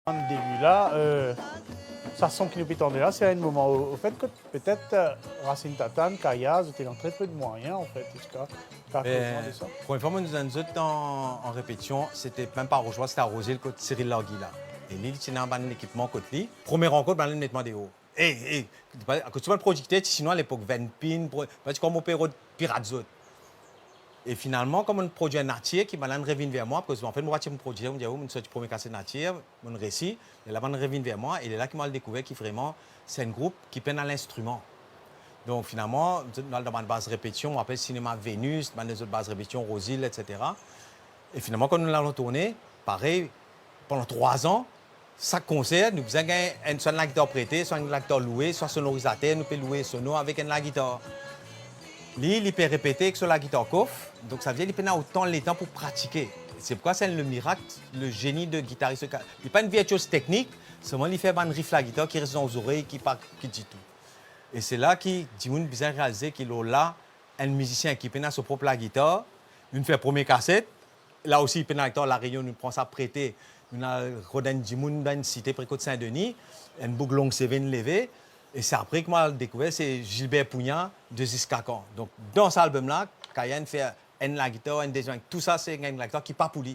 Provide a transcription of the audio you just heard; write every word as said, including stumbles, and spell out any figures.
An debi la, euh, sa son ki nou pe tande la, se enn moman o, o fet kot petet, euh, Racine Tatane, Kaya, zot ena tre pe de mwayin, an fet, eski ou kapav koz mwa de sa? Premie fwa mo inn zwenn zot an, an repetision, se ti mem pa Rozoy, se ti Rozoy kot Cyril Largy la. E li, li ti ena bann lekipman kot li. Premie rankont, bann la met mwa deor. Ey, ey, akoz to bann prodikter ti sinwa alepok, Venpin, pro-, pa ti kouma mo pe rod pirat zot. E finalman, kouma mo prodwir natir, ki bann la revinn ver mwa, akoz an fet, mo pa ti pou prodwir, mo dir, "Oh, mo sorti premie kaset natir, mo resi." E la bann revinn ver mwa, e la ki mo al dekouver ki vreman, se enn group ki pena linstriman. Donk, finalman, nou al dan bann baz repetision, mo apel Sinema Venus, bann lezot baz repetision, Rozoy, et cetera. E finalman, kan nou al an tourne, parey, pandan trwa an, sak konser, nou bizin gagn enn, swa enn lagitar prete, swa enn lagitar loue, swa sonorizater, nou pe loue Sono avek enn lagitar. Li, li pe repete ek so lagitar kof, donk savedir li pena otan letan pou pratike. Se poukwa se le mirak, le zeni de gitaris. Li pa enn virtios teknik, selman li fer bann rif lagitar ki res dan zorey, ki pa ki ditou. E se la ki dimoun bizin realize ki lor la, enn mizisien ki pena so prop lagitar, nou fer premie kaset, la osi pena lagitar, La Reynion, nou pran sa prete, nou al rod enn dimoun dan enn site pre kot Sin Deni, enn boug long seve inn leve, e se apre ki mo al dekouver se Gilbert Pugna de Ziskakan. Donk, dan sa album la, Kaya inn fer enn lagitar, enn deziem, tou sa se enn lagitar ki pa pou li.